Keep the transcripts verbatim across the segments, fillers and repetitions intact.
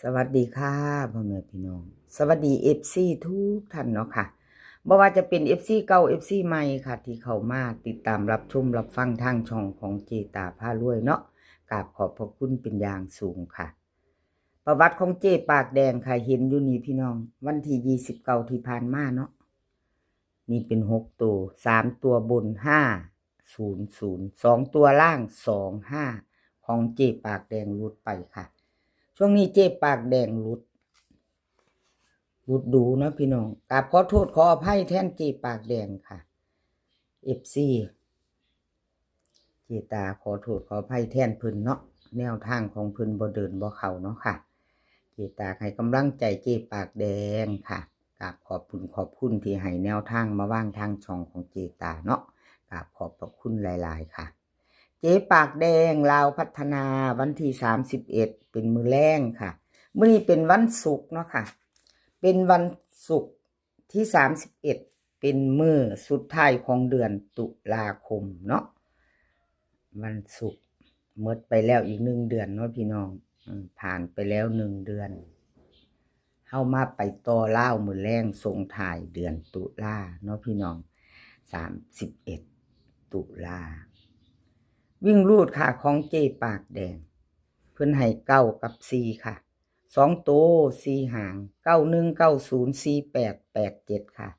สวัสดีค่ะพ่อแม่พี่น้อง สวัสดีเอฟซีทุกท่านเนาะค่ะ บ่ว่าจะเป็นเอฟซีเก่า เอฟซีใหม่ค่ะ ที่เข้ามาติดตามรับชมรับฟังทางช่องของเจตาพารวยเนาะ กราบขอบพระคุณเป็นอย่างสูงค่ะ ประวัติของเจปากแดงค่ะ เห็นอยู่นี่พี่น้อง วันที่ยี่สิบเก้าที่ผ่านมาเนาะ นี่เป็นหกตัว สามตัวบน ห้าศูนย์ศูนย์ สองตัวล่าง สองห้า ของเจปากแดงหลุดไปค่ะ ช่วงนี้เจปากแดงหลุด หลุดดูเนาะพี่น้อง กราบขอโทษขออภัยแทนเจปากแดงค่ะ เอฟซี เจตาขอโทษขออภัยแทนเพิ่นเนาะ แนวทางของเพิ่นบ่เดินบ่เข้าเนาะค่ะ เจตาให้กำลังใจเจปากแดงค่ะ กราบขอบคุณขอบคุณที่ให้แนวทางมาวางทางช่องของเจตาเนาะ กราบขอบพระคุณหลายๆค่ะ เจปากแดงลาวพัฒนา วันที่สามสิบเอ็ด เป็นมื้อแลงค่ะ มื้อนี้เป็นวันศุกร์เนาะค่ะ เป็นวันศุกร์ที่สามสิบเอ็ด เป็นมื้อสุดท้ายของเดือนตุลาคมเนาะ วันศุกร์ หมดไปแล้วอีกหนึ่งเดือนเนาะพี่น้อง อืม ผ่านไปแล้วหนึ่งเดือน เฮามาไปต่อลาวมื้อแลงส่งท้ายเดือนตุลาเนาะพี่น้อง สามสิบเอ็ด ตุลา วิ่งรูดค่ะของเจปากแดง เพิ่นให้เก้ากับสี่ค่ะ สองตัวสี่หาง เก้าหนึ่ง เก้าศูนย์ สี่แปด แปดเจ็ดค่ะ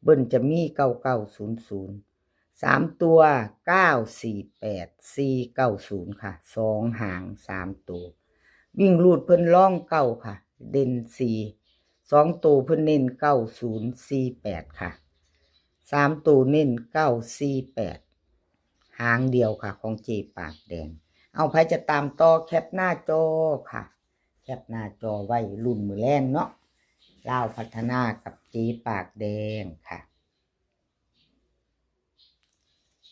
เบิ้ลจะมี เก้าเก้าศูนย์ศูนย์ สามตัว เก้าสี่แปด สี่เก้าศูนย์ค่ะ สองหาง สามตัว วิ่งรูดเพิ่นร่องเก้าค่ะ เด่นสี่ สองตัวเพิ่นเน้น เก้าศูนย์ สี่แปดค่ะ สามตัวเน้น เก้าสี่แปด หางเดียวค่ะ ของเจปากแดง เอาไผจะตามต่อแคปหน้าจอค่ะ แคปหน้าจอไว้รุ่นมื้อแลงเนาะ ลาวพัฒนากับเจปากแดงค่ะ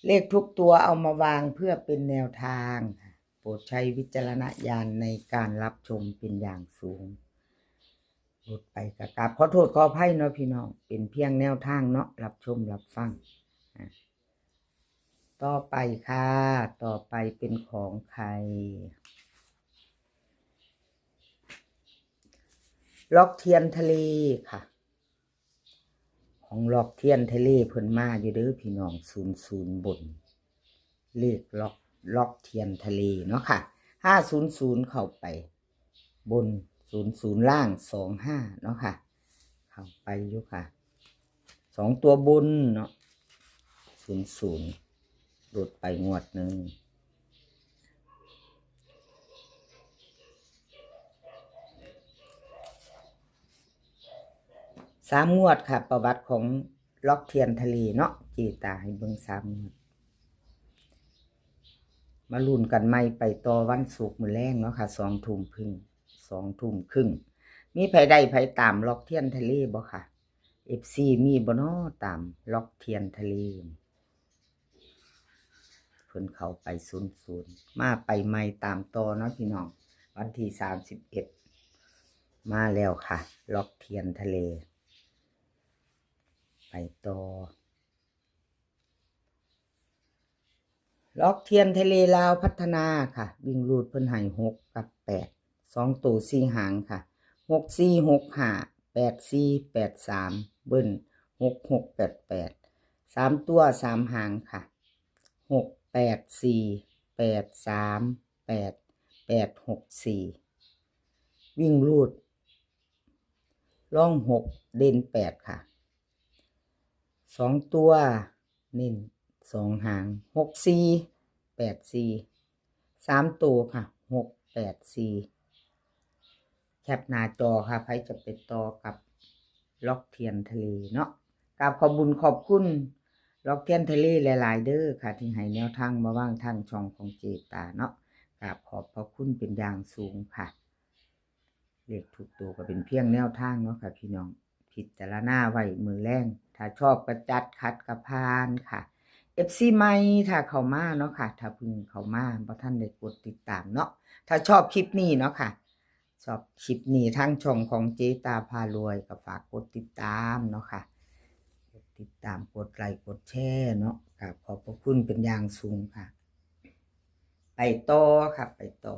เลขทุกตัวเอามาวางเพื่อเป็นแนวทางค่ะ โปรดใช้วิจารณญาณในการรับชมเป็นอย่างสูง หลุดไปก็กราบขอโทษขออภัยเนาะพี่น้อง เป็นเพียงแนวทางเนาะ รับชมรับฟัง อ่ะ ต่อไปค่ะ ต่อไปเป็นของใคร ล็อกเทียนทะเลค่ะ ของล็อกเทียนทะเลเพิ่นมาอยู่เด้อพี่น้อง ศูนย์ศูนย์ บน เลขล็อก ล็อกเทียนทะเลเนาะค่ะ ห้าศูนย์ศูนย์ เข้าไป บน ศูนย์ศูนย์ ล่าง สองห้า เนาะค่ะ เข้าไปอยู่ค่ะ สองตัวบนเนาะ ศูนย์ศูนย์ หลุดไปงวดหนึ่ง สามงวดค่ะ ประวัติของล็อกเทียนทะเลเนาะ เจตาให้เบิ่งสามงวด มาลุ้นกันใหม่ไปต่อวันศุกร์มื้อแลงเนาะค่ะ สองทุ่มครึ่ง สองทุ่มครึ่ง มีไผได้ไผตามล็อกเทียนทะเลบ่ค่ะ เอฟซี มีบ่น้อตามล็อกเทียนทะเล เพิ่นเข้าไปศูนย์ศูนย์ มาไปใหม่ตามต่อเนาะพี่น้อง วันที่สามสิบเอ็ด มาแล้วค่ะ ล็อกเทียนทะเล ไปต่อ ล็อกเทียนทะเลลาวพัฒนาค่ะ วิ่งรูดเพิ่นให้หกกับแปด สองตัวสี่หางค่ะ หกสี่ หกห้า แปดสี่ แปดสาม เบิ้ล หกหก แปดแปด สามตัวสามหางค่ะ หกแปดสี่ แปดสาม แปด แปดหกสี่ วิ่งรูด ร่องหก เด่นแปดค่ะ สองตัว เน้นสองหาง หกสี่ แปดสี่ สามตัวค่ะ หกแปดสี่ แคปหน้าจอค่ะ ไผจะไปต่อกับล็อกเทียนทะเลเนาะ กราบขอบบุญขอบคุณล็อกเทียนทะเลหลายๆเด้อค่ะ ที่ให้แนวทางมาวางทางช่องของเจตาเนาะ กราบขอบพระคุณเป็นอย่างสูงค่ะ เลขทุกตัวก็เป็นเพียงแนวทางเนาะค่ะพี่น้อง พิจารณาไว้มื้อแลง ถ้าชอบก็จัด ขัดก็ผ่านค่ะ เอฟซี ใหม่ถ้าเข้ามาเนาะค่ะ ถ้าเพิ่งเข้ามาบ่ทันได้กดติดตามเนาะ ถ้าชอบคลิปนี้เนาะค่ะ ชอบคลิปนี้ทางช่องของเจตาพารวยก็ฝากกดติดตามเนาะค่ะ กดติดตาม กดไลค์ กดแชร์เนาะ กราบขอบพระคุณเป็นอย่างสูงค่ะ ไปต่อค่ะ ไปต่อ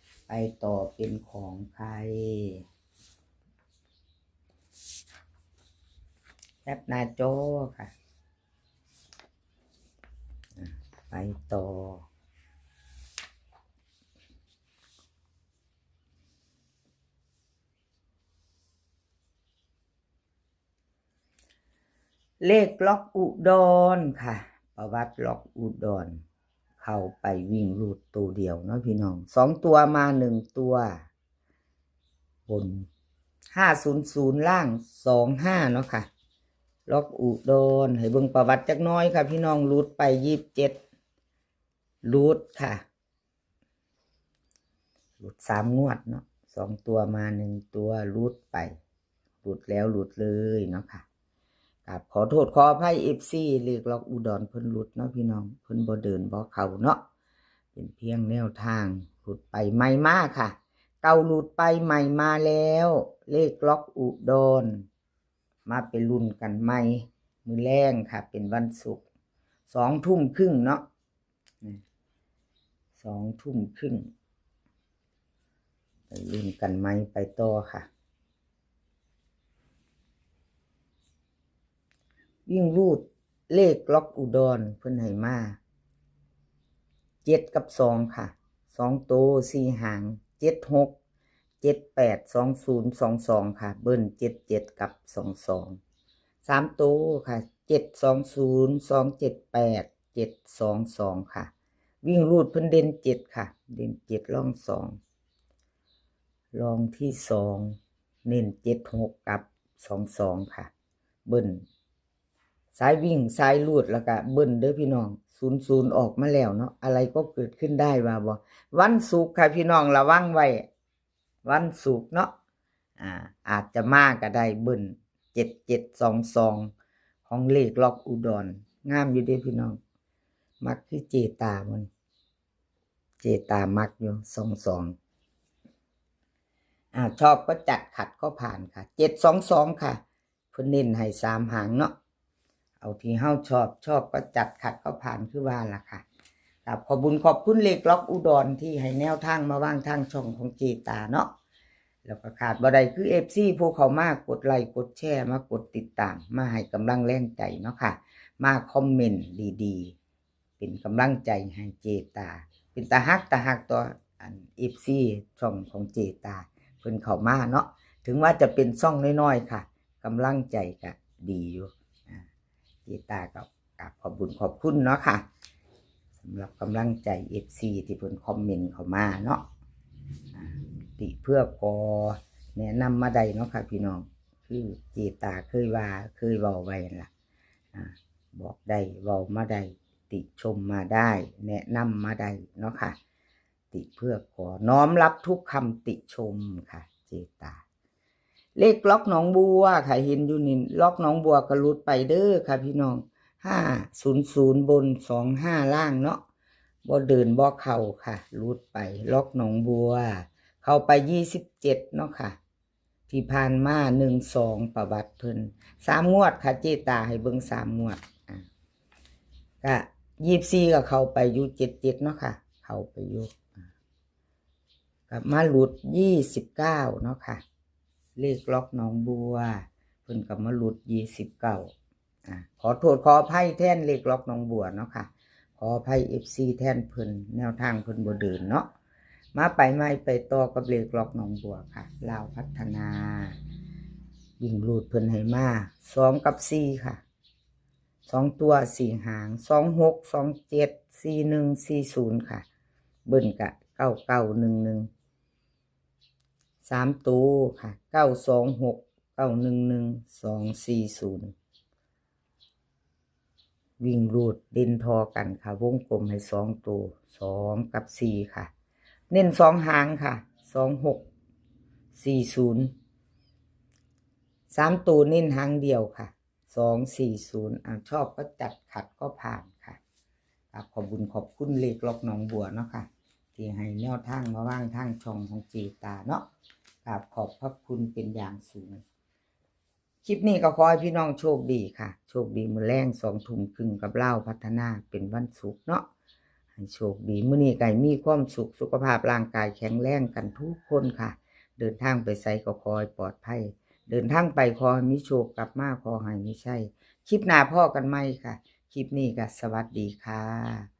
เ ไปต่อเป็นของใคร แคปหน้าจอค่ะ อ่ะ ไปต่อ เลขล็อกอุดรค่ะ ประวัติล็อกอุดร เข้าไปวิ่งรูดตัวเดียวเนาะพี่น้อง สองตัวมาหนึ่งตัว บน ห้าศูนย์ศูนย์ ล่าง สองห้า เนาะค่ะ ล็อกอุดร ให้เบิ่งประวัติจักหน้อยค่ะพี่น้อง รูดไป ยี่สิบเจ็ด รูดค่ะ รูดสามงวดเนาะ สองตัวมาหนึ่งตัว รูดไป รูดแล้วรูดเลยเนาะค่ะ กราบขอโทษขออภัย เอฟซี เลขล็อกอุดรเพิ่นรูดเนาะพี่น้อง เพิ่นบ่เดินบ่เข้าเนาะ เป็นเพียงแนวทาง รูดไปใหม่มาค่ะ เก่ารูดไปใหม่มาแล้ว เลขล็อกอุดร มาไปลุ้นกันใหม่ มื้อแลงค่ะ เป็นวันศุกร์ สองทุ่มครึ่งเนาะ อืม สองทุ่มครึ่ง ไปลุ้นกันใหม่ ไปต่อค่ะ วิ่งรูดเลขล็อกอุดร เพิ่นให้มา เจ็ดกับสองค่ะ สองโต สี่หาง เจ็ดหก เจ็ดแปด สองศูนย์ สองสอง ค่ะ เบิ้ล เจ็ดเจ็ด กับ สองสอง สามโตค่ะ เจ็ดสองศูนย์ สองเจ็ดแปด เจ็ดสองสอง ค่ะ วิ่งรูดเพิ่นเด่นเจ็ดค่ะ เด่นเจ็ด รองสอง รองที่สอง เน้น เจ็ดหก กับ สองสอง ค่ะ เบิ้ล สายวิ่งสายรูดแล้วก็เบิ้ลเด้อพี่น้อง ศูนย์ศูนย์ ออกมาแล้วเนาะ อะไรก็เกิดขึ้นได้ว่าบ่ วันศุกร์ค่ะพี่น้อง ระวังไว้ วันศุกร์เนาะ อ่า อาจจะมาก็ได้ เบิ้ล เจ็ดเจ็ดสองสอง ของเลขล็อกอุดร งามอยู่เด้อพี่น้อง มักคือเจตามัน เจตามักอยู่ สองสอง อ่า ชอบก็จัด ขัดก็ผ่านค่ะ เจ็ดสองสอง ค่ะ เพิ่นเน้นให้สามหางเนาะ เอาที่เฮาชอบ ชอบก็จัด ขัดก็ผ่าน คือว่าล่ะค่ะ ครับ ขอบบุญขอบคุณเลขล็อกอุดรที่ให้แนวทางมาวางทางช่องของเจตาเนาะ แล้วก็ขาดบ่ได้คือ เอฟซี ผู้เข้ามากดไลค์กดแชร์ มากดติดตาม มาให้กำลังแรงใจเนาะค่ะ มาคอมเมนต์ดีๆ เป็นกำลังใจให้เจตา เป็นตาฮักตาฮักตัว อัน เอฟซี ช่องของเจตา เพิ่นเข้ามาเนาะ ถึงว่าจะเป็นช่องน้อยๆ ค่ะ กำลังใจก็ดีอยู่ อ่า เจตาก็กราบขอบบุญขอบคุณเนาะค่ะ สำหรับกำลังใจ เอฟซี ที่เพิ่นคอมเมนต์เข้ามาเนาะ อ่า ติเพื่อก่อ แนะนำมาได้เนาะค่ะพี่น้อง คือเจตาเคยว่า เคยเว้าไว้นั่นล่ะ อ่า บอกได้ เว้ามาได้ ติชมมาได้ แนะนำมาได้เนาะค่ะ ติเพื่อก่อ น้อมรับทุกคำติชมค่ะ เจตา เลขล็อกหนองบัวค่ะ เห็นอยู่นี่ ล็อกหนองบัวก็หลุดไปเด้อค่ะพี่น้อง ห้าศูนย์ศูนย์ บน สองห้า ล่างเนาะ บ่เดินบ่เข้าค่ะ หลุดไป ล็อกหนองบัว เข้าไป ยี่สิบเจ็ด เนาะค่ะ ที่ผ่านมา หนึ่งสอง ประวัติเพิ่น สามงวดค่ะ เจตาให้เบิ่งสามงวด อ่ะ ก็ ยี่สิบสี่ ก็เข้าไปอยู่ เจ็ดเจ็ด เนาะค่ะ เข้าไปอยู่ อ่ะ ก็มาหลุด ยี่สิบเก้า เนาะค่ะ เลขล็อกหนองบัว เพิ่นก็มาหลุด ยี่สิบเก้า อ่ะ ขอโทษขออภัยแทนเลขล็อกหนองบัวเนาะค่ะ ขออภัย เอฟซี แทนเพิ่น แนวทางเพิ่นบ่เดินเนาะ มาไปใหม่ไปต่อกับเลขล็อกหนองบัวค่ะ ลาวพัฒนา วิ่งรูดเพิ่นให้มา สองกับสี่ค่ะ สองตัวสี่หาง สองหก สองเจ็ด สี่หนึ่ง สี่ศูนย์ ค่ะ เบิ้ลกะ เก้าเก้าหนึ่งหนึ่ง สามตัวค่ะ เก้าสองหก เก้าหนึ่งหนึ่ง สองสี่ศูนย์ วิ่งรูดเด่นทอกันค่ะ วงกลมให้สองตัว สองกับสี่ค่ะ เน้นสองหางค่ะ สองหก สี่ศูนย์ สามตัวเน้นหางเดียวค่ะ สองสี่ศูนย์ อ่ะ ชอบก็จัด ขัดก็ผ่านค่ะ ครับ ขอบบุญขอบคุณเลขล็อกหนองบัวเนาะค่ะ ที่ให้แนวทางมาวางทางช่องของเจตาเนาะ ครับ ขอบพระคุณเป็นอย่างสูง คลิปนี้ก็ขอให้พี่น้องโชคดีค่ะ โชคดีมื้อแลง สองทุ่มครึ่งกับลาวพัฒนา เป็นวันศุกร์เนาะ ให้โชคดี มื้อนี้ก็ให้มีความสุข สุขภาพร่างกายแข็งแรงกันทุกคนค่ะ เดินทางไปไสก็ขอให้ปลอดภัย เดินทางไปขอให้มีโชค กลับมาขอให้มีชัย คลิปหน้าพ้อกันใหม่ค่ะ คลิปนี้ก็สวัสดีค่ะ